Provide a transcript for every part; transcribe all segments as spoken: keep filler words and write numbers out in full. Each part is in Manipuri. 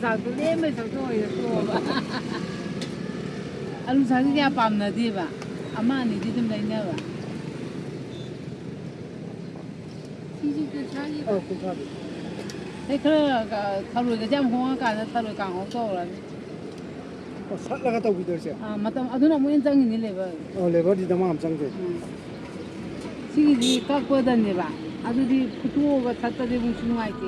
ꯆꯥꯛꯇꯣ ꯂꯦꯝꯕꯩ ꯁꯔꯨꯛꯇꯣ ꯑꯣꯏꯅ ꯇꯣꯛꯑꯕ꯫ ꯑꯂꯨ ꯁꯥꯛꯁꯤ ꯀꯌꯥ ꯄꯥꯝꯅꯗꯦꯕ, ꯑꯃ ꯑꯅꯤꯗꯤ ꯑꯗꯨꯝ ꯂꯩꯅꯕ꯫ ꯁꯤꯁꯨ ꯀꯨꯟꯊ꯭ꯔꯥꯒꯤ꯫ ꯑꯧ, ꯀꯨꯟꯊ꯭ꯔꯥꯒꯤ꯫ ꯑꯩ ꯈꯔ, ꯑ, ꯊꯔꯣꯏꯒꯁꯦ ꯌꯥꯝ ꯍꯣꯡꯉꯀꯥꯟꯗ ꯊꯔꯣꯏ ꯀꯥꯡꯍꯧ ꯇꯧꯔꯅꯤ꯫ ꯑꯣ, ꯁꯠꯂꯒ ꯇꯧꯕꯤꯗꯣꯏꯁꯦ? ꯑꯥ, ꯃꯇꯝ ꯑꯗꯨꯅ ꯑꯃꯨꯛ ꯍꯦꯟꯅ ꯆꯪꯉꯤꯅꯦ ꯂꯦꯕꯔ꯫ ꯑꯣ, ꯂꯦꯕꯔꯗꯤ ꯗꯃꯥ ꯑꯃ ꯆꯪꯗꯣꯏꯅꯦ꯫ ꯎꯝ꯫ ꯁꯤꯒꯤꯗꯤ ꯀꯛꯄꯗꯅꯦꯕ꯫ ꯑꯗꯨꯗꯤ ꯐꯨꯠꯇꯣꯛꯑꯒ ꯁꯠꯄꯗꯤ ꯑꯃꯨꯛꯁꯨ ꯅꯨꯡꯉꯥꯏꯇꯦ꯫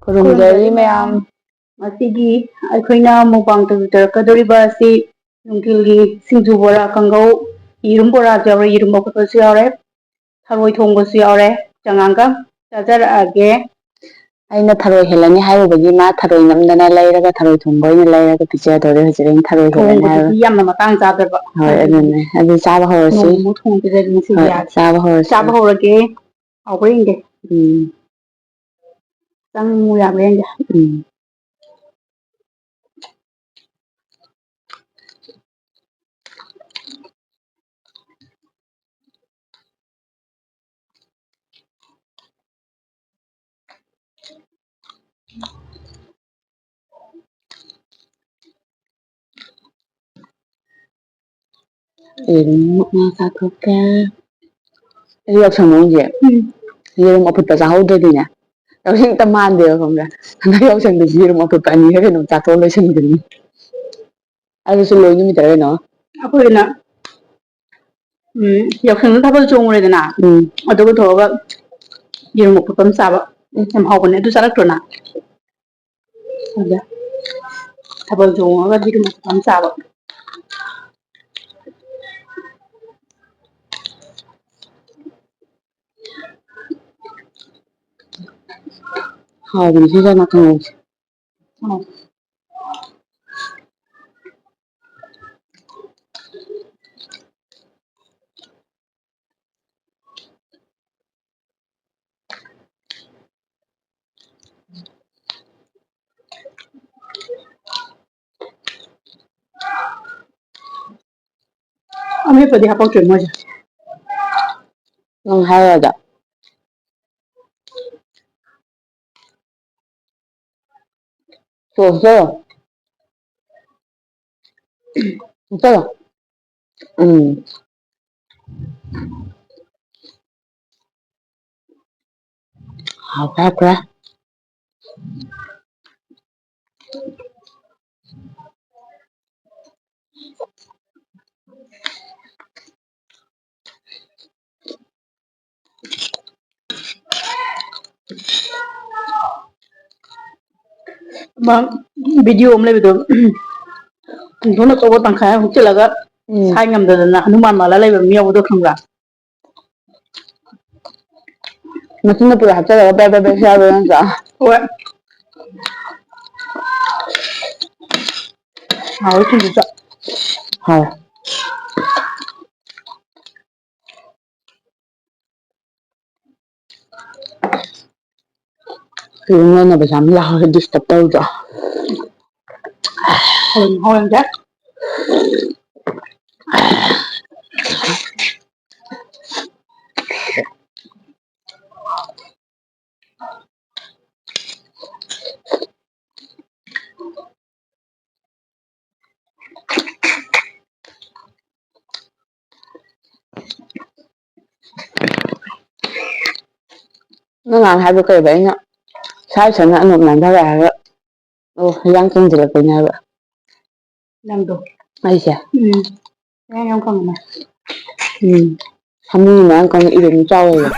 ꯈꯨꯔꯨꯝꯖꯔꯤ ꯃꯌꯥꯝ꯫ ꯉꯁꯤꯒꯤ ꯑꯩꯈꯣꯏꯅ ꯃꯨꯛꯕꯥꯡ ꯇꯧꯖꯔꯛꯀꯗꯧꯔꯤꯕ ꯑꯁꯤ ꯅꯨꯡꯊꯤꯜꯒꯤ ꯁꯤꯡꯖꯨ ꯕꯣꯔꯥ, ꯀꯥꯡꯒꯧ, ꯌꯦꯔꯨꯝ ꯕꯣꯔꯥꯁꯨ ꯌꯥꯎꯔꯦ, ꯌꯦꯔꯨꯝ ꯑꯐꯨꯠꯄꯁꯨ ꯌꯥꯎꯔꯦ, ꯊꯔꯣꯏ ꯊꯣꯡꯕꯁꯨ ꯌꯥꯎꯔꯦ꯫ ꯆꯉꯥꯡꯒ ꯆꯥꯖꯔꯛꯑꯒꯦ꯫ ꯑꯩꯅ ꯊꯔꯣꯏ ꯍꯦꯜꯂꯅꯤ ꯍꯥꯏꯔꯨꯕꯒꯤ ꯃꯥ ꯊꯔꯣꯏ ꯅꯝꯗꯅ ꯂꯩꯔꯒ ꯊꯔꯣꯏ ꯊꯣꯡꯕ ꯑꯣꯏꯅ ꯂꯩꯔꯒ ꯄꯤꯖꯗꯣꯔꯦ ꯍꯧꯖꯤꯛ꯫ ꯑꯩꯅ ꯊꯔꯣꯏ ꯍꯦꯜꯂꯅꯤ ꯍꯥꯏꯔꯨ-, ꯊꯣꯡꯕꯗꯨꯗꯤ ꯌꯥꯝꯅ ꯃꯇꯥꯡ ꯆꯥꯗꯕ꯫ ꯍꯣꯏ, ꯑꯗꯨꯅꯦ꯫ ꯑꯗꯨ ꯆꯥꯕ ꯍꯧꯔꯁꯤ꯫ ꯅꯣꯡꯃ ꯊꯣꯡꯕꯤꯔꯒꯦ ꯉꯁꯤꯗꯤ꯫ ꯍꯣꯏ, ꯆꯥꯕ ꯍꯧꯔꯁꯤ꯫ ꯆꯥꯕ ꯍꯧꯔꯒꯦ꯫ ꯍꯥꯎꯕ꯭ꯔꯥ ꯌꯦꯡꯒꯦ꯫ ꯎꯝ꯫ ꯆꯪꯉꯨ ꯌꯥꯕ꯭ꯔꯥ ꯌꯦꯡꯒꯦ꯫ ꯎꯝ꯫ ꯌꯦꯔꯨꯝ ꯃꯉꯥ ꯆꯥꯊꯣꯛꯀꯦ꯫ ꯑꯩ ꯌꯥꯎꯁꯪ ꯃꯅꯨꯡꯁꯦ ꯎꯝ꯫ ꯌꯦꯔꯨꯝ ꯑꯐꯨꯠꯄ ꯆꯥꯍꯧꯗ꯭ꯔꯗꯤꯅꯦ, ꯌꯥꯎꯁꯪ ꯍꯦꯛꯇ ꯃꯥꯟꯗꯦꯕ, ꯈꯪꯕ꯭ꯔꯥ? ꯍꯟꯗꯛ ꯌꯥꯎꯁꯪꯗꯗꯤ ꯌꯦꯔꯨꯝ ꯑꯐꯨꯠꯄ ꯑꯅꯤꯔ ꯀꯩꯅꯣꯝ ꯆꯥꯊꯣꯛꯑ ꯂꯣꯏꯁꯤꯟꯒꯅꯤ꯫ ꯑꯗꯨꯁꯨ ꯂꯣꯏ ꯅꯨꯃꯤꯠꯇꯔ ꯀꯩꯅꯣ? ꯑꯩꯈꯣꯏꯒꯤꯅ ꯎꯝ, ꯌꯥꯎꯁꯪꯗ ꯊꯥꯕꯜ ꯆꯣꯡꯉꯨꯔꯦꯗꯅ, ꯎꯝ꯫ ꯑꯗꯨꯒ ꯊꯣꯛꯑꯒ ꯌꯦꯔꯨꯝ ꯑꯐꯨꯠꯄ ꯑꯃ ꯆꯥꯕ꯫ ꯎꯝ꯫ ꯌꯥꯝ ꯍꯥꯎꯕꯅꯦ꯫ ꯑꯗꯨ ꯆꯥꯔꯛꯇ꯭ꯔꯣ ꯅꯪ? ꯑꯗ ꯊꯥꯕꯜ ꯆꯣꯡꯉꯒ ꯌꯦꯔꯨꯝ ꯑꯐꯨꯠꯄ ꯑꯃ ꯆꯥꯕ꯫ ꯍꯥꯎꯕꯅꯤ ꯁꯤ ꯆꯅꯥ ꯀꯥꯡꯍꯧꯁꯦ꯫ ꯎꯝ꯫ ꯑꯃꯦꯠꯄꯗꯤ ꯍꯥꯄꯛꯇ꯭ꯔꯦ ꯃꯣꯏꯁꯦ꯫ ꯅꯪ ꯍꯥꯏꯔꯗ꯫ ꯆꯣ, ꯆꯣ꯫ ꯆꯣ꯫ ꯎꯝ꯫ ꯍꯥꯎꯈ꯭ꯔꯦ, ꯍꯥꯎꯈ꯭ꯔꯦ꯫ ꯑꯃ video ꯑꯃ ꯂꯩꯕꯗꯣ, ꯄꯨꯡꯊꯣꯟ ꯑꯆꯧꯕ ꯇꯪꯈꯥꯏ ꯑꯃ ꯍꯨꯛꯆꯤꯜꯂꯒ ꯎꯝ꯫ ꯁꯥꯏ ꯉꯝꯗꯗꯅ ꯍꯅꯨꯃꯥꯟ ꯃꯥꯜꯂ ꯂꯩꯕ ꯃꯤ ꯌꯥꯎꯕꯗꯣ ꯈꯪꯕ꯭ꯔꯥ? ꯃꯆꯤꯟꯗ ꯄꯨꯔꯥ ꯍꯥꯞꯆꯜꯂꯒ ꯕꯦ ꯕꯦ ꯕꯦ ꯆꯥꯕꯗꯣ ꯅꯠꯇ꯭ꯔꯣ? ꯍꯣꯏ꯫ ꯍꯥꯎꯋꯦ ꯊꯨꯝꯆꯨꯞꯇ꯫ ꯍꯥꯎꯋꯦ꯫ ꯀꯩꯅꯣ ꯅꯣꯏꯅ ꯄꯩꯁꯥ ꯑꯃ ꯂꯥꯛꯍꯧꯔꯦ, disturb ꯇꯧꯗ꯭ꯔꯣ? ꯍꯣꯏ, ꯍꯣꯏ, ꯍꯣꯏ꯫ ꯅꯪ ꯉꯍꯥꯟ ꯍꯥꯏꯕ ꯀꯩꯕ? ꯑꯩꯅ ꯁꯥꯏ ꯁꯟꯅ ꯑꯅꯣꯞ ꯅꯥꯟꯊꯔꯦ ꯍꯥꯏꯔꯒ, ꯑꯣ, ꯍꯤꯌꯥꯡ ꯆꯪꯁꯤꯜꯂꯛꯄꯩꯅꯦ ꯍꯥꯏꯕ꯫ ꯅꯪꯗꯣ꯫ ꯑꯩꯁꯦ? ꯎꯝ꯫ ꯍꯤꯌꯥꯡ ꯌꯥꯝ ꯀꯪꯉꯝꯃꯦ꯫ ꯎꯝ꯫ ꯁꯥꯃꯨ ꯃꯌꯥꯝ ꯀꯪꯉꯛꯏꯕ ꯑꯗꯨꯝ ꯆꯥꯎꯋꯦꯕ꯫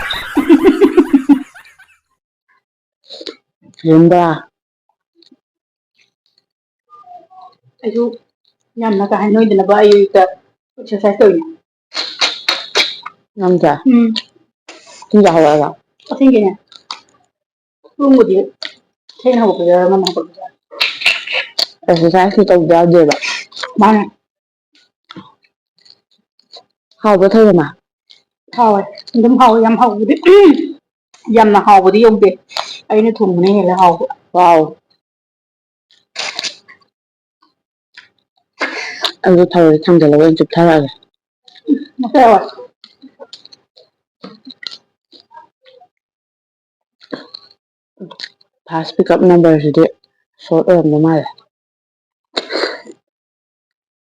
ꯔꯦꯟꯗꯥ꯫ ꯑꯩꯁꯨ ꯌꯥꯝꯅ ꯀꯥ ꯍꯦꯟꯅ ꯅꯣꯏꯗꯅꯕ ꯑꯌꯨꯛꯇ exercise ꯇꯧꯔꯤꯅꯦ꯫ ꯅꯪꯁꯦ? ꯎꯝ꯫ ꯄꯨꯡ ꯀꯌꯥ ꯍꯧꯒꯠꯂꯒ? ꯑꯁꯦꯡꯀꯤꯅꯦ꯫ ꯄꯨꯡꯕꯨꯗꯤ ꯊꯦꯡꯅ ꯍꯧꯒꯠꯄꯁꯨ ꯌꯥꯎꯋꯦ, ꯉꯟꯅ ꯍꯧꯒꯠꯄꯁꯨ ꯌꯥꯎꯋꯦ꯫ Exercise ꯇꯤ ꯇꯧꯗ ꯌꯥꯗꯦꯕ꯫ ꯃꯥꯅꯦ꯫ ꯍꯥꯎꯕ꯭ꯔꯥ ꯊꯣꯏꯕꯃ? ꯍꯥꯎꯋꯦ꯫ ꯑꯗꯨꯝ ꯍꯥꯎꯋꯦ꯫ ꯌꯥꯝ ꯍꯥꯎꯕꯗꯤ, ꯌꯥꯝꯅ ꯍꯥꯎꯕꯗꯤ ꯌꯧꯗꯦ꯫ ꯑꯩꯅ ꯊꯣꯡꯕꯅ ꯍꯦꯜꯂꯦ ꯍꯥꯎꯕ꯫ Wow꯫ ꯑꯗꯨ ꯊꯔꯣꯏ ꯊꯥꯡꯖꯜꯂꯒ ꯑꯣꯏꯅ ꯆꯨꯞꯊꯔꯛꯑꯒꯦ꯫ ꯐꯥꯔꯁ ꯄꯤꯛ ꯑꯞ ꯅꯝꯕꯔꯁꯤꯗꯤ ꯁꯣꯔꯠ ꯑꯣꯏꯔꯝꯗꯧ ꯃꯥꯜꯂꯦ꯫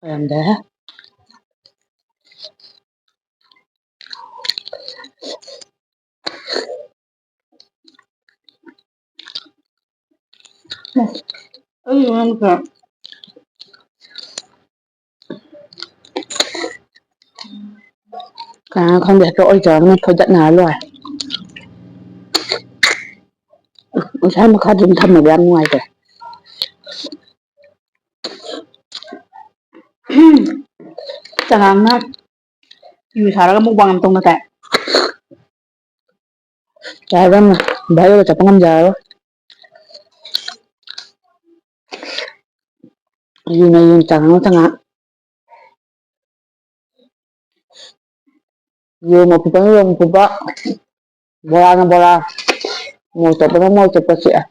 ꯑꯣꯏꯔꯝꯗꯦꯍꯦ꯫ ꯑꯩ ꯉꯝꯈ꯭ꯔꯦ꯫ ꯀꯅꯥꯅꯣ ꯈꯪꯗꯦ, ꯍꯦꯛꯇ ꯑꯣꯏꯖꯔꯝꯅꯤ, ꯐꯣꯏꯗꯠꯅꯔ ꯂꯣꯏꯔꯦ꯫ ꯉꯁꯥꯏ ꯃꯈꯥꯗ ꯑꯗꯨꯝ ꯊꯝꯃꯕ ꯌꯥꯝ ꯅꯨꯡꯉꯥꯏꯇ꯭ꯔꯦ꯫ ꯆꯉꯥꯡꯅ ꯌꯨ ꯁꯥꯔꯒ ꯃꯨꯛꯕꯥꯡ ꯑꯃ ꯇꯧꯅ ꯇꯥꯏ꯫ ꯌꯥꯔꯦ ꯏꯕꯦꯝꯃ, viral ꯆꯠꯄ ꯉꯝꯖꯔꯔꯣꯏ꯫ ꯌꯨꯅ ꯌꯨ, ꯆꯉꯥꯡꯅ ꯆꯉꯥꯡ꯫ ꯌꯦꯔꯨꯝ ꯑꯐꯨꯠꯄꯅ ꯌꯦꯔꯨꯝ ꯑꯐꯨꯠꯄ, ꯕꯣꯔꯥꯅ ꯕꯣꯔꯥ, ꯃꯣꯔꯣꯛ ꯇꯣꯠꯄꯅ ꯃꯣꯔꯣꯛ ꯇꯣꯠꯄ ꯆꯤꯛꯑꯦ꯫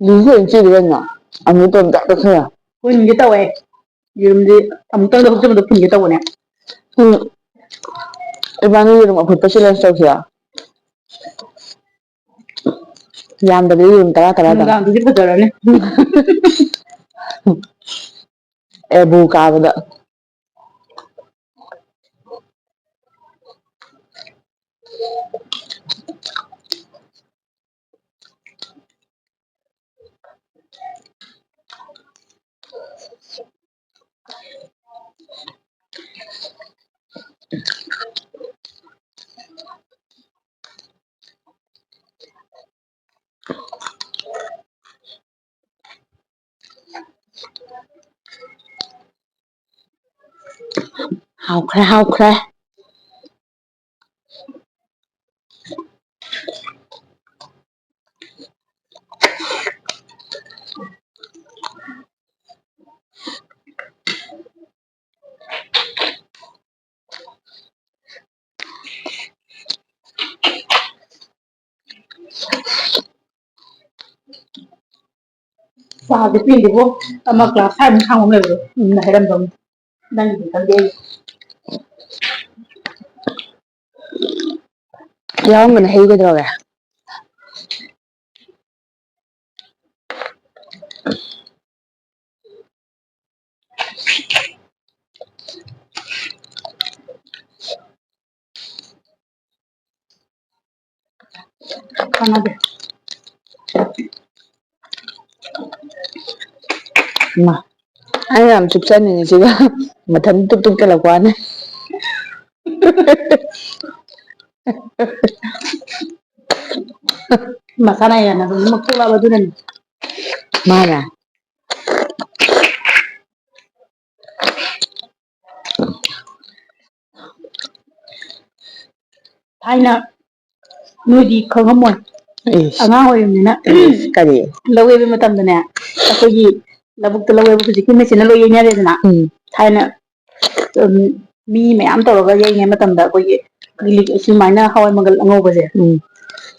ꯂꯨꯁꯨ ꯂꯣꯏ ꯆꯦꯜꯂꯤ ꯀꯩꯅꯣ꯫ ꯑꯃꯨꯛ ꯇꯧꯔꯝꯗꯥꯏꯗ ꯈꯔ꯫ ꯍꯨꯟꯒꯦ ꯇꯧꯋꯦ꯫ ꯌꯦꯔꯨꯝꯗꯤ ꯑꯃꯨꯛꯇꯪꯗ ꯍꯨꯞꯆꯟꯕꯗꯣ ꯐꯨꯟꯒꯦ ꯇꯧꯕꯅꯦ꯫ ꯎꯝ꯫ ꯏꯕꯥꯅꯤ ꯌꯦꯔꯨꯝ ꯑꯐꯨꯠꯄ challenge ꯇꯧꯁꯤꯔꯥ? ꯌꯥꯝꯗꯕꯤꯗ ꯌꯦꯔꯨꯝ ꯇꯔꯥ, ꯇꯔꯥ, ꯇꯔꯥ꯫ ꯅꯨꯡꯗꯥꯡꯗꯨꯗꯤ ꯐꯖꯔꯅꯤ꯫ ꯑꯦꯕꯨ ꯀꯥꯕꯗ꯫ ꯍꯥꯎꯈ꯭ꯔꯦ, ꯍꯥꯎꯈ꯭ꯔꯦ꯫ ꯆꯥꯗꯤ ꯄꯦꯟꯗꯦꯕꯣ꯫ ꯑꯃ ꯀ꯭ꯂꯥꯁ ꯐꯥꯏꯚ ꯃꯨꯛ ꯊꯥꯡꯕ ꯑꯃ ꯂꯩꯕꯗꯣ, ꯎꯝ, ꯍꯥꯏꯔꯝꯗꯧꯅꯤ꯫ ꯅꯪꯒꯤꯗꯤ ꯈꯪꯗꯦ ꯑꯩ꯫ ꯌꯥꯎꯔꯝꯒꯅꯤ ꯍꯩ ꯀꯩꯗꯧꯔꯒꯦ? ꯀꯥꯟꯅꯗꯦ꯫ ꯏꯃꯥ, ꯑꯩꯅ ꯌꯥꯝ ꯆꯨꯞꯆꯅꯤꯡꯉꯤꯁꯤꯒ ꯃꯊꯟ ꯇꯨꯞ ꯇꯨꯞ ꯀꯦꯜꯂꯛꯄ ꯋꯥꯅꯤ꯫ ꯃꯁꯥꯅ ꯌꯥꯅꯕ ꯑꯗꯨꯝ ꯊꯣꯛꯂꯛꯑꯕ ꯑꯗꯨꯅꯅꯤ꯫ ꯃꯥꯅꯦ꯫ ꯊꯥꯏꯅ ꯅꯣꯏꯗꯤ ꯈꯪꯉꯝꯃꯣꯏ꯫ ꯏꯁ꯫ ꯑꯉꯥꯡ ꯑꯣꯏꯔꯤꯕꯅꯤꯅ꯫ ꯏꯁ, ꯀꯔꯤ? ꯂꯧ ꯌꯩꯕ ꯃꯇꯝꯗꯅꯦ, ꯑꯩꯈꯣꯏꯒꯤ ꯂꯧꯕꯨꯛꯇ ꯂꯧ ꯌꯩꯕ ꯍꯧꯖꯤꯛꯀꯤ ꯃꯦꯆꯤꯟꯅ ꯂꯣꯏ ꯌꯩꯅꯔꯦꯗꯅ꯫ ꯎꯝ꯫ ꯊꯥꯏꯅ, ꯎꯝ, ꯃꯤ ꯃꯌꯥꯝ ꯇꯧꯔꯒ ꯌꯩꯉꯩ ꯃꯇꯝꯗ ꯑꯩꯈꯣꯏꯒꯤ ꯀꯤꯂꯤ-, ꯁꯨꯃꯥꯏꯅ ꯍꯋꯥꯏ ꯃꯪꯒꯜ ꯑꯉꯧꯕꯁꯦ, ꯎꯝ,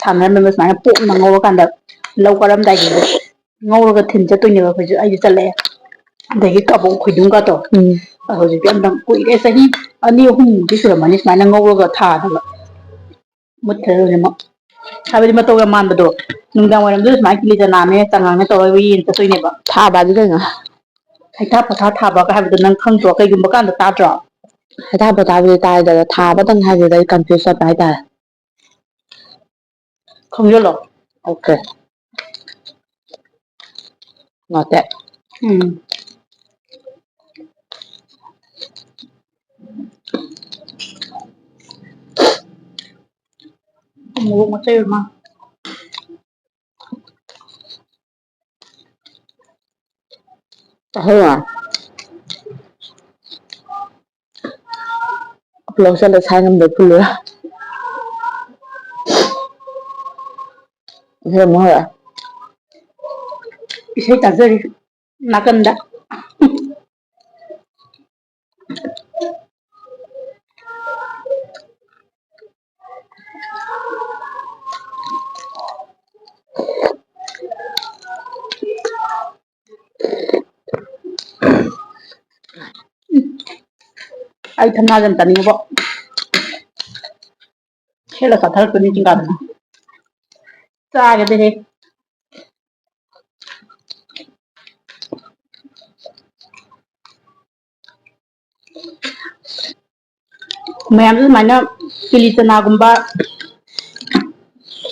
ꯊꯥꯅꯔꯝꯃꯦꯕ ꯁꯨꯃꯥꯏꯅ ꯄꯣꯞꯅ ꯉꯧꯔꯀꯥꯟꯗ ꯂꯧ ꯀꯥꯔꯝꯗꯥꯏꯒꯤꯗ ꯉꯧꯔꯒ ꯊꯤꯟ ꯆꯠꯇꯣꯏꯅꯦꯕ꯫ ꯑꯩꯈꯣꯏꯁꯨ, ꯑꯩꯁꯨ ꯆꯠꯂꯛꯑꯦ꯫ ꯑꯗꯒꯤ ꯀꯕꯣꯛ ꯈꯣꯏꯗꯨꯝꯒꯗꯣ꯫ ꯎꯝ꯫ ꯍꯧꯖꯤꯛꯇꯤ ꯑꯝꯇꯪ ꯀꯨꯏꯔꯦ, ꯆꯍꯤ ꯑꯅꯤ ꯑꯍꯨꯝꯃꯨꯛꯇꯤ ꯁꯨꯔꯝꯃꯅꯤ ꯁꯨꯃꯥꯏꯅ ꯉꯧꯔꯒ ꯊꯥꯗꯕ꯫ ꯃꯨꯠꯈ꯭ꯔꯦ ꯂꯣꯏꯅꯃꯛ꯫ ꯍꯥꯏꯕꯗꯤ ꯃꯇꯧ ꯌꯥꯝ ꯃꯥꯟꯕꯗꯣ꯫ ꯅꯨꯡꯗꯥꯡ ꯋꯥꯏꯔꯝꯗꯨꯗ ꯁꯨꯃꯥꯏꯅ ꯀꯤꯂꯤ ꯆꯅꯥꯅꯦ, ꯆꯉꯥꯡꯅꯦ ꯇꯧꯔꯒ ꯌꯦꯟ ꯆꯠꯇꯣꯏꯅꯦꯕ꯫ ꯊꯥꯕ ꯍꯥꯏꯗꯤ ꯀꯩꯅꯣ? ꯍꯩꯊꯥ ꯄꯣꯊꯥ ꯊꯥꯕꯒ ꯍꯥꯏꯕꯗꯣ ꯅꯪ ꯈꯪꯗ꯭ꯔꯣ? ꯀꯩꯒꯨꯝꯕ ꯀꯥꯟꯗ ꯇꯥꯗ꯭ꯔꯣ? ꯍꯩꯊꯥ ꯄꯣꯊꯥꯕꯨꯗꯤ ꯇꯥꯏꯗꯅ, ꯊꯥꯕꯇꯪ ꯍꯥꯏꯕꯗꯨꯗ ꯑꯩ confuse ꯆꯠꯄ ꯍꯥꯏꯇꯥꯔꯦ꯫ ꯈꯪꯖꯤꯜꯂꯣ꯫ Okay꯫ Noted꯫ ꯎꯝ꯫ ꯃꯣꯔꯣꯛ ꯃꯆꯩ ꯑꯃ꯫ ꯑꯍꯣꯏ꯫ ꯄꯨꯂꯞ ꯆꯠꯂ ꯁꯥꯏ ꯉꯝꯗ ꯄꯨꯜꯂꯨꯔ꯫ ꯏꯁꯩ ꯑꯃꯨꯛ ꯍꯧꯔꯛꯑꯦ꯫ ꯏꯁꯩ ꯇꯥꯖꯔꯤ ꯅꯥꯀꯟꯗ꯫ ꯑꯩ ꯊꯝꯅꯥꯁꯦ ꯌꯥꯝ ꯆꯥꯅꯤꯡꯉꯤꯕꯣ꯫ ꯍꯦꯛꯂ ꯆꯥꯊꯔꯛꯇꯣꯏꯅꯤ ꯆꯤꯡꯀꯥꯗꯅ꯫ ꯆꯥꯒꯦꯗ ꯍꯦꯛ꯫ ꯃꯌꯥꯝꯁꯨ ꯁꯨꯃꯥꯏꯅ ꯀꯤꯂꯤ ꯆꯅꯥꯒꯨꯝꯕ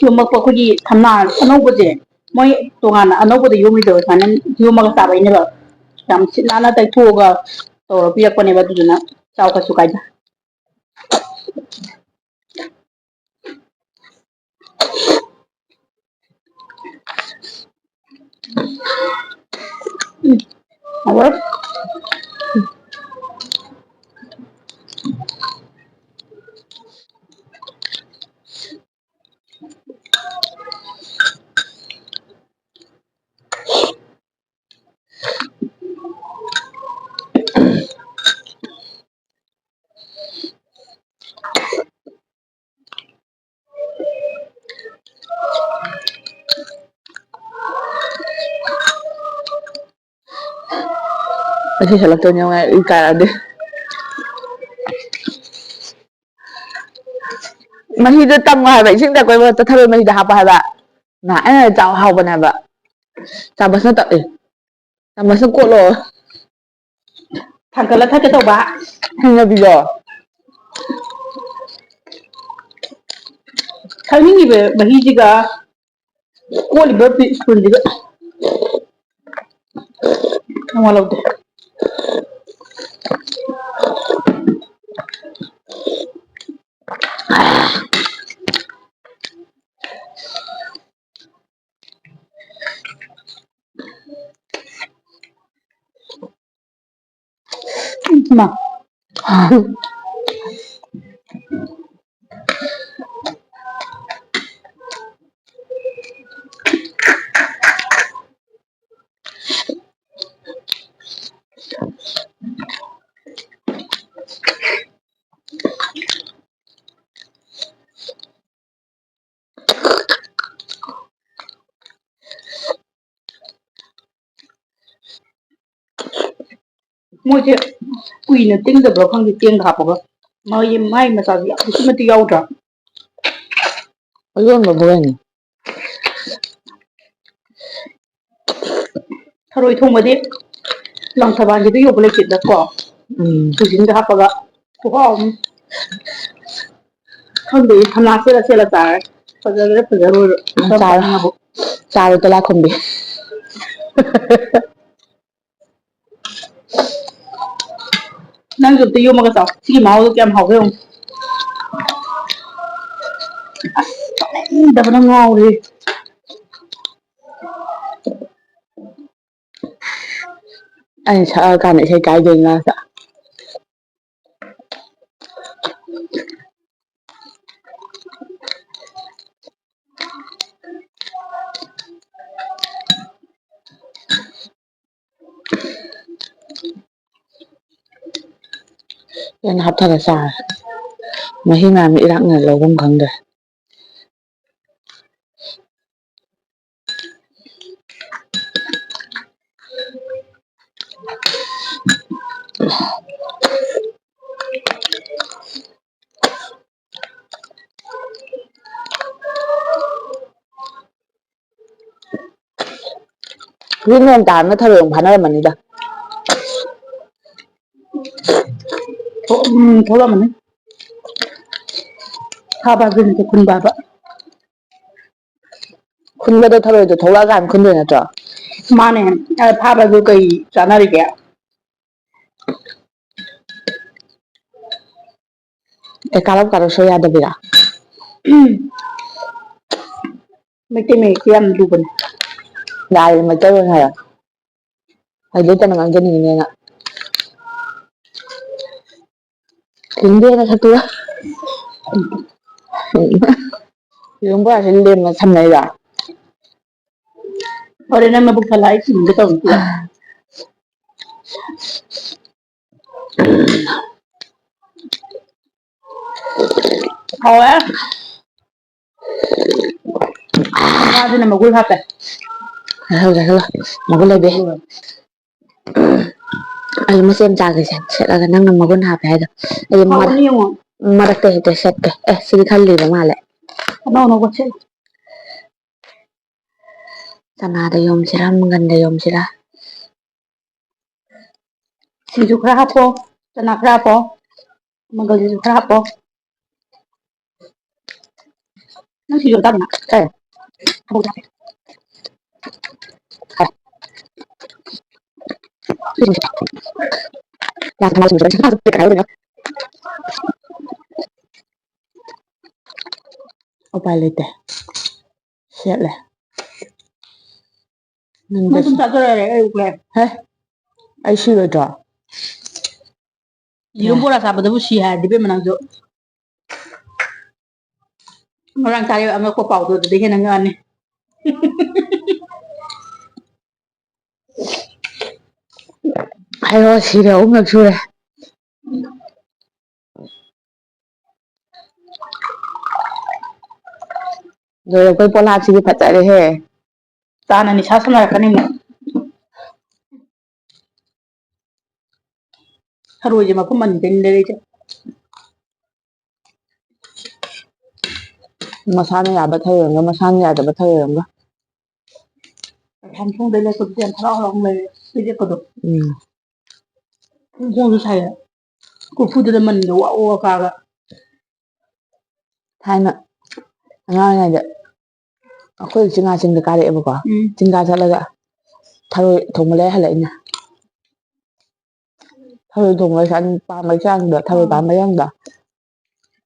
ꯌꯣꯝꯃꯛꯄ ꯑꯩꯈꯣꯏꯒꯤ ꯊꯝꯅꯥ ꯑꯅꯧꯕꯁꯦ, ꯃꯣꯏ ꯇꯣꯉꯥꯟꯅ ꯑꯅꯧꯕꯗ ꯌꯣꯝꯃꯤꯗꯣ ꯁꯨꯃꯥꯏꯅ ꯌꯣꯝꯃꯒ ꯆꯥꯕꯩꯅꯦꯕ꯫ ꯌꯥꯝ ꯁꯤꯠ ꯅꯥꯟꯅ ꯇꯩꯊꯣꯛꯑꯒ ꯇꯧꯔ ꯄꯤꯔꯛꯄꯅꯦꯕ, ꯑꯗꯨꯗꯨꯅ ꯆꯥꯎ ꯀꯩꯁꯨ ꯀꯥꯏꯗꯦ꯫ ꯎꯝ, ꯍꯥꯎꯔꯦ꯫ ꯉꯁꯤ ꯁꯜꯂꯛꯇꯣꯏꯅꯦ, ꯌꯦꯡꯉꯣ, ꯑꯩ ꯀꯥꯔꯛꯑꯗꯤ꯫ ꯃꯍꯤꯗꯣ ꯇꯪꯉꯣ ꯍꯥꯏꯕ, ꯏꯁꯤꯡ ꯊꯛꯄꯩ ꯃꯍꯨꯠꯇ ꯊꯔꯣꯏ ꯃꯍꯤꯗꯣ ꯍꯥꯞꯄꯣ ꯍꯥꯏꯕ꯫ ꯅ-, ꯑꯩꯅ ꯆꯥꯎ ꯍꯥꯎꯕꯅꯦ ꯍꯥꯏꯕ꯫ ꯆꯥꯃꯁꯅ ꯇꯛꯑꯦ꯫ ꯆꯥꯃꯁꯅ ꯀꯣꯠꯂꯣ꯫ ꯊꯥꯡꯒꯠꯂ ꯊꯛꯀꯦ ꯇꯧꯕ꯫ ꯍꯩꯅꯕꯤꯗꯣ꯫ ꯊꯛꯅꯤꯡꯉꯤꯕ ꯃꯍꯤꯁꯤꯒ ꯀꯣꯠꯂꯤꯕ ꯄꯤ-, ꯁ꯭ꯄꯨꯟꯁꯤꯒ ꯅꯋꯥ ꯂꯧꯗꯦ꯫ ꯏꯃꯥ꯫ ꯃꯣꯏꯁꯦ ꯀꯨꯏꯅ ꯇꯤꯡꯗꯕ꯭ꯔꯥ ꯈꯪꯗꯦ, ꯆꯦꯡꯗ ꯍꯥꯞꯄꯒ꯫ ꯃꯥꯒꯤ, ꯃꯥꯒꯤ ꯃꯆꯥꯁꯨ ꯌꯥꯝ ꯑꯗꯨꯛꯀꯤ ꯃꯇꯤꯛ ꯌꯥꯎꯗ꯭ꯔꯥ? ꯑꯌꯣꯟꯕꯕꯨ ꯀꯩꯅꯣ? ꯊꯔꯣꯏ ꯊꯣꯡꯕꯗꯤ ꯂꯪꯊꯕꯥꯜꯒꯤꯗ ꯌꯣꯟꯕ ꯂꯩꯇꯦꯗꯀꯣ꯫ ꯎꯝ꯫ ꯊꯣꯏꯗꯤꯡꯒ ꯍꯥꯞꯄꯒ ꯈꯨꯍꯥꯎ ꯑꯃ꯫ ꯈꯪꯗꯦ, ꯊꯝꯅꯥ ꯁꯦꯠꯂ ꯁꯦꯠꯂ ꯆꯥꯔꯦ꯫ ꯐꯖꯒꯦꯔꯥ ꯐꯖꯔꯣꯏꯔ ꯎꯝ, ꯆꯥꯔꯣ꯫ ꯆꯥꯅꯤꯡꯉꯕ꯫ ꯆꯥꯔꯣ, ꯇꯤꯂꯥꯏꯈꯨꯝꯕꯤ꯫ ꯅꯪꯁꯨ ꯑꯝꯇ ꯌꯣꯝꯃꯒ ꯆꯥꯎ꯫ ꯁꯤꯒꯤ ꯃꯍꯥꯎꯗꯣ ꯀꯌꯥꯝ ꯍꯥꯎꯒꯦ ꯌꯦꯡꯉꯨ꯫ ꯑꯁ, ꯆꯥꯅꯤꯡꯗꯕꯅ ꯉꯥꯎꯔꯦ꯫ ꯑꯩꯅ ꯁꯛꯑꯀꯥꯟꯗ ꯏꯁꯩ ꯀꯥꯏꯗꯣꯏꯅꯤ ꯂꯥꯁꯇ꯫ ꯂꯣꯏꯅ ꯍꯥꯞꯊꯔ ꯆꯥꯔꯦ꯫ ꯃꯍꯤ ꯃꯌꯥꯝꯅ ꯏꯔꯥꯛꯅ ꯂꯧꯐꯝ ꯈꯪꯗ꯭ꯔꯦ꯫ ꯍꯧꯖꯤꯛ ꯅꯣꯡ ꯇꯥꯕꯅ ꯊꯔꯣꯏ ꯑꯃꯨꯛ ꯐꯥꯅꯔꯝꯃꯅꯤꯗ꯫ ꯊꯣꯛ-, ꯎꯝ, ꯊꯣꯛꯂꯝꯃꯅꯤ꯫ ꯐꯥꯕ ꯍꯥꯏꯕ ꯅꯠꯇꯦ, ꯈꯨꯟꯕ ꯍꯥꯏꯕ꯫ ꯈꯨꯟꯕꯗꯣ ꯊꯔꯣꯏꯗꯣ ꯊꯣꯛꯂꯛꯑꯀꯥꯟꯗ ꯈꯨꯟꯗꯣꯏ ꯅꯠꯇ꯭ꯔꯣ? ꯃꯥꯅꯦ꯫ ꯑ, ꯐꯥꯕꯗꯨ ꯀꯩ ꯆꯥꯅꯔꯤꯒꯦ? ꯑꯦ, ꯀꯥꯔꯞ ꯀꯥꯔꯞ ꯁꯣꯏ ꯌꯥꯗꯕꯤꯔꯥ? ꯎꯝ꯫ ꯃꯩꯇꯩ ꯃꯌꯦꯛꯁꯦ ꯌꯥꯝ ꯂꯨꯕꯅꯦ꯫ ꯌꯥꯔꯦ, ꯃꯩꯇꯩꯂꯣꯟ ꯍꯥꯏꯌꯣ꯫ ꯍꯩꯖꯗꯅ ꯉꯥꯡꯖꯅꯤꯡꯉꯤꯅꯦ ꯅꯪ꯫ ꯂꯤꯡꯗꯦ ꯅꯁꯛꯇꯨꯒ꯫ ꯂꯨꯍꯣꯡꯕ ꯂꯥꯛꯑꯁꯤ ꯂꯦꯝꯅ ꯊꯝꯅꯩꯕ꯫ ꯍꯣꯔꯦꯟ ꯅꯪ ꯅꯕꯨꯛ ꯊꯜꯂ ꯑꯩ ꯁꯤꯒꯦ ꯇꯧꯅꯤ꯫ ꯍꯥꯎꯋꯦ꯫ ꯉꯥꯗꯨꯅ ꯃꯒꯨꯟ ꯍꯥꯞꯄꯦ꯫ ꯆꯥꯁꯜꯂꯣ, ꯆꯥꯁꯜꯂꯣ꯫ ꯃꯒꯨꯟ ꯂꯩꯕꯤ꯫ ꯑꯩ ꯃꯆꯦꯠ ꯑꯃ ꯆꯥꯒꯦꯁꯦ, ꯁꯦꯠꯂꯒ ꯅꯪꯅ ꯃꯒꯨꯟ ꯍꯥꯞꯄꯦ ꯍꯥꯏꯗꯣ꯫ ꯑꯩ ꯃꯔꯛ-, ꯍꯥꯎꯕꯅꯤ ꯌꯦꯡꯉꯣ꯫ ꯃꯔꯛꯇ ꯍꯦꯛꯇ ꯁꯦꯠꯀꯦ꯫ ꯑꯦ, ꯁꯤꯗꯤ ꯈꯜꯂꯤꯕ ꯃꯥꯜꯂꯦ꯫ ꯑꯅꯧ ꯑꯅꯧꯕ ꯁꯦꯠꯂꯣ꯫ ꯆꯅꯥꯗ ꯌꯣꯝꯁꯤꯔꯥ, ꯃꯪꯒꯟꯗ ꯌꯣꯝꯁꯤꯔꯥ? ꯁꯤꯡꯖꯨ ꯈꯔ ꯍꯥꯞꯄꯣ, ꯆꯅꯥ ꯈꯔ ꯍꯥꯞꯄꯣ, ꯃꯪꯒꯜꯁꯤꯁꯨ ꯈꯔ ꯍꯥꯞꯄꯣ꯫ ꯅꯪ ꯁꯤꯡꯖꯨ ꯆꯥꯗꯕ? ꯀꯩ? ꯎꯄꯥꯏ ꯂꯩꯇꯦ꯫ ꯁꯦꯠꯂꯦ꯫ ꯅꯪ ꯑꯗꯨꯝ ꯆꯥꯖꯔꯣ ꯌꯥꯔꯦ, ꯑꯩ ꯎꯈ꯭ꯔꯦ꯫ ꯍꯦ, ꯑꯩ ꯁꯤꯔꯣꯏꯗ꯭ꯔꯣ? ꯌꯦꯔꯨꯝ ꯕꯣꯔꯥ ꯆꯥꯕꯗꯕꯨ ꯁꯤ ꯍꯥꯏꯔꯗꯤ ꯏꯕꯦꯝꯃ ꯅꯪꯁꯨ꯫ ꯉꯔꯥꯡ ꯆꯥꯔꯤꯕ ꯑꯉꯛꯄ ꯄꯥꯎꯗꯣ ꯑꯗꯨꯗꯩ ꯍꯦꯟꯅ ꯉꯛꯑꯅꯤ꯫ ꯍꯥꯏꯔꯣ, ꯁꯤꯔꯦ, ꯑꯍꯨꯝꯂꯛ ꯁꯨꯔꯦ꯫ ꯂꯣꯏꯔꯛꯄꯩ ꯄꯣꯂꯥꯠꯁꯤꯗꯤ ꯐꯖꯔꯦꯍꯦ꯫ ꯆꯥꯅ ꯅꯤꯁꯥ ꯁꯥꯟꯅꯔꯛꯀꯅꯤ ꯑꯃꯨꯛ꯫ ꯊꯔꯣꯏꯁꯦ ꯃꯄꯨꯝ ꯑꯅꯤꯗꯩꯅꯤ ꯂꯩꯔꯛꯏꯁꯦ꯫ ꯃꯁꯥꯅ ꯌꯥꯕ ꯊꯔꯣꯏ ꯑꯃꯒ, ꯃꯁꯥꯅ ꯌꯥꯗꯕ ꯊꯔꯣꯏ ꯑꯃꯒ꯫ ꯍꯥꯟ ꯊꯣꯡꯗꯩ ꯂꯩꯔꯛꯄꯗꯨꯗꯤ ꯌꯥꯝ ꯍꯔꯥꯎ ꯍꯔꯥꯎ ꯂꯩꯔꯦ, ꯄꯤꯔꯛꯄꯗꯣ꯫ ꯎꯝ꯫ ꯐꯣꯡ ꯐꯣꯡꯁꯨ ꯁꯥꯏꯌꯦ꯫ ꯀꯣꯔꯐꯨꯗꯨꯗ ꯃꯅꯤꯟꯗꯣ ꯋꯥ ꯋꯥ ꯀꯥꯔꯒ꯫ ꯊꯥꯏꯅ ꯑꯉꯥꯡ ꯑꯣꯏꯔꯤꯉꯩꯗ ꯑꯩꯈꯣꯏ ꯎꯆꯤꯟ ꯅꯥꯆꯤꯟꯗ ꯀꯥꯔꯛꯑꯦꯕꯀꯣ꯫ ꯎꯝ꯫ ꯆꯤꯡ ꯀꯥ ꯆꯠꯂꯒ ꯊꯔꯣꯏ ꯊꯣꯡꯕ ꯂꯩꯔ ꯍꯜꯂꯛꯏꯅꯦ꯫ ꯊꯔꯣꯏ ꯊꯣꯡꯕ ꯆꯥꯅꯤꯡ-, ꯄꯥꯝꯕꯩ ꯆꯥꯡꯗꯣ, ꯊꯔꯣꯏ ꯎꯝ꯫ ꯄꯥꯝꯕꯩ ꯆꯥꯡꯗꯣ꯫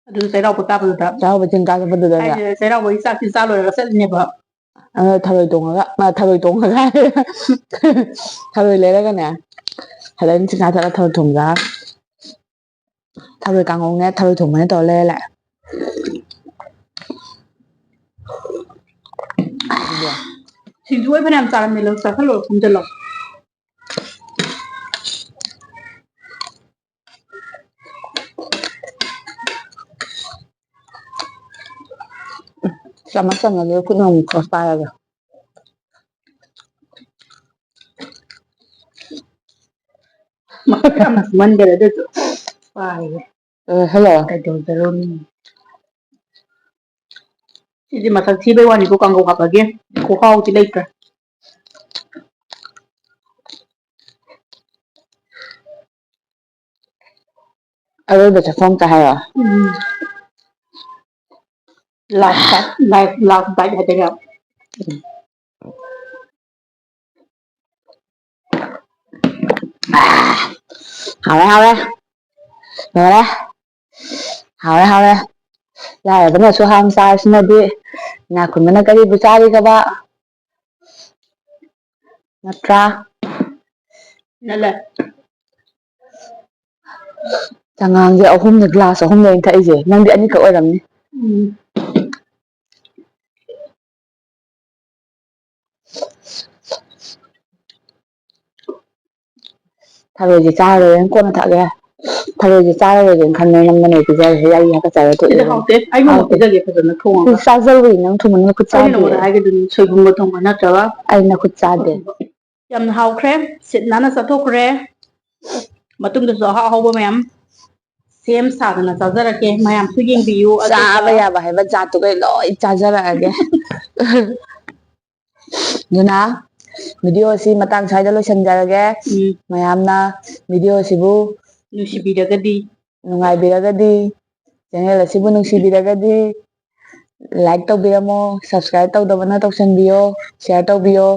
ꯑꯗꯨ ꯆꯩꯔꯥꯎꯕ ꯀꯥꯕꯗꯨꯗ꯫ ꯆꯩꯔꯥꯎꯕ ꯆꯤꯡ ꯀꯥ ꯆꯠꯄꯗꯨꯗꯅꯦ꯫ ꯍꯥꯏꯁꯦ, ꯆꯩꯔꯥꯎꯕꯒꯤ ꯆꯥꯛꯇꯤ ꯆꯥ ꯂꯣꯏꯔꯒ ꯆꯠꯂꯤꯅꯦꯕ꯫ ꯑꯗ ꯊꯔꯣꯏ ꯊꯣꯡꯉꯒ, ꯃꯥ ꯊꯔꯣꯏ ꯊꯣꯡꯉꯒ ꯍꯥꯏꯔꯦ꯫ ꯊꯔꯣꯏ ꯂꯩꯔꯒꯅꯦ, ꯍꯜꯂꯛꯏꯅꯦ ꯆꯤꯡ ꯀꯥ ꯆꯠꯂ ꯊꯔꯣꯏ ꯊꯣꯡꯕ ꯆꯥꯔ꯫ ꯊꯔꯣꯏ ꯀꯥꯡꯉꯧꯅꯦ, ꯊꯔꯣꯏ ꯊꯣꯡꯕꯅꯦ ꯇꯧꯔ ꯂꯩꯔ ꯂꯥꯛꯑꯦ꯫ ꯁꯤꯡꯖꯨ ꯑꯣꯏ ꯐꯅꯌꯥꯝ ꯆꯥꯔꯝꯃꯦ, ꯂꯧ ꯆꯥꯁꯜꯂꯣ, ꯈꯣꯝꯖꯜꯂꯣ꯫ ꯆꯥꯃꯁ ꯑꯃꯗꯤ ꯈꯨꯠꯅ ꯑꯃꯨꯛ ꯈꯔ ꯄꯥꯏꯔꯒ꯫ ꯃꯁꯛ ꯌꯥꯝ ꯊꯤꯃꯟꯈꯔꯦ ꯑꯗꯨꯁꯨ꯫ ꯄꯥꯏꯌꯦ꯫ ꯑ, ꯍꯜꯂꯣ꯫ ꯀꯩꯗꯧꯖꯔꯨꯅꯤ? ꯁꯤꯗꯤ ꯃꯁꯛ ꯊꯤꯕꯩ ꯋꯥꯅꯤꯀꯣ, ꯀꯥꯡꯒꯧ ꯍꯥꯞꯄꯒꯤ ꯈꯨꯍꯥꯎꯗꯤ ꯂꯩꯇ꯭ꯔꯦ꯫ ꯑꯔꯣꯏꯕ ꯆꯐꯣ ꯑꯝꯇ ꯍꯥꯏꯔꯣ꯫ ꯎꯝ꯫ Last bite, last, last bite ꯍꯥꯏꯗꯣꯏꯔꯣ? ꯎꯝ꯫ ꯍꯥꯎꯔꯦ, ꯍꯥꯎꯔꯦ꯫ ꯂꯣꯏꯔꯦ꯫ ꯍꯥꯎꯔꯦ, ꯍꯥꯎꯔꯦ꯫ ꯂꯥꯏꯔꯕꯅꯁꯨ ꯍꯥꯎꯅ ꯆꯥꯔꯁꯤꯅꯗꯤ ꯏꯅꯥꯛ ꯈꯨꯟꯕꯅ ꯀꯔꯤꯕꯨ ꯆꯥꯔꯤꯒꯕ? ꯅꯠꯇ꯭ꯔꯥ? ꯅꯠꯂꯦ꯫ ꯆꯉꯥꯡꯁꯦ ꯑꯍꯨꯝꯅꯦ, glass ꯑꯍꯨꯝꯅꯦ ꯑꯩꯅ ꯊꯛꯏꯁꯦ꯫ ꯅꯪꯗꯤ ꯑꯅꯤꯈꯛ ꯑꯣꯏꯔꯝꯅꯤ꯫ ꯎꯝ꯫ ꯊꯔꯣꯏꯁꯦ ꯆꯥꯔꯔꯣꯏꯒꯦꯅ ꯀꯣꯟꯅ ꯊꯛꯑꯒꯦ꯫ ꯊꯔꯣꯏꯁꯦ ꯆꯥꯔꯔꯣꯏꯒꯦꯅ ꯈꯟꯕꯅꯦ, ꯅꯪꯅ ꯑꯣꯏꯅ ꯄꯤꯖꯔꯦ꯫ ꯑꯩ ꯏꯁꯥ ꯀꯠꯆꯔꯦ, ꯁꯤꯗꯤ ꯇꯣꯛꯑꯦ꯫ ꯍꯥꯎꯇꯦ꯫ ꯑꯩꯉꯣꯟꯗ ꯍꯥꯎꯇꯦ꯫ ꯄꯤꯖꯒꯦ ꯐꯖꯅ ꯊꯣꯡꯉꯒ꯫ ꯁꯤ ꯆꯥꯖꯧꯔꯤ ꯅꯪ ꯊꯨꯝꯃꯟꯗꯅ ꯈꯨꯠ ꯑꯩꯅ ꯆꯥꯗꯦ꯫ ꯅꯉꯣꯟꯗ ꯍꯥꯏꯒꯗꯨꯅꯤ, ꯁꯣꯏꯕꯨꯝꯒ ꯊꯣꯡꯕ ꯅꯠꯇ꯭ꯔꯒ ꯑꯩ ꯅꯈꯨꯠ ꯆꯥꯗꯦ꯫ ꯌꯥꯝꯅ ꯍꯥꯎꯈ꯭ꯔꯦ꯫ ꯁꯤꯠ ꯅꯥꯟꯅ ꯆꯥꯊꯣꯛꯈ꯭ꯔꯦ꯫ ꯃꯇꯨꯡꯗꯁꯨ ꯑꯍꯥꯎ ꯑꯍꯥꯎꯕ ꯃꯌꯥꯝ ꯁꯦꯝ ꯁꯥꯗꯅ ꯆꯥꯖꯔꯛꯀꯦ꯫ ꯃꯌꯥꯝꯁꯨ ꯌꯦꯡꯕꯤꯌꯨ꯫ ꯑꯗꯨꯒ ꯆꯥꯕ ꯌꯥꯕ ꯍꯥꯏꯕ ꯖꯥꯠꯇꯨꯈꯩ ꯂꯣꯏ ꯆꯥꯖꯔꯛꯑꯒꯦ꯫ ꯑꯗꯨꯅ video ꯑꯁꯤ ꯃꯇꯥꯡ ꯁ꯭ꯋꯥꯏꯗ ꯂꯣꯏꯁꯤꯟꯖꯔꯒꯦ꯫ ꯎꯝ꯫ ꯃꯌꯥꯝꯅ video ꯑꯁꯤꯕꯨ ꯅꯨꯡꯁꯤꯕꯤꯔꯒꯗꯤ꯫ ꯅꯨꯡꯉꯥꯏꯕꯤꯔꯒꯗꯤ, channel ꯑꯁꯤꯕꯨ ꯅꯨꯡꯁꯤꯕꯤꯔꯒꯗꯤ, like ꯇꯧꯕꯤꯔꯝꯃꯣ, subscribe ꯇꯧꯗꯕꯅ ꯇꯧꯁꯟꯕꯤꯌꯣ, share ꯇꯧꯕꯤꯌꯣ꯫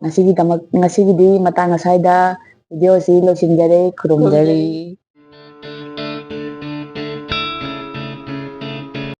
ꯉꯁꯤꯒꯤꯗꯃꯛ, ꯉꯁꯤꯒꯤꯗꯤ ꯃꯇꯥꯡ ꯑꯁ꯭ꯋꯥꯏꯗ video ꯑꯁꯤ ꯂꯣꯏꯁꯤꯟꯖꯔꯦ꯫ ꯈꯨꯔꯨꯝꯖꯔꯤ꯫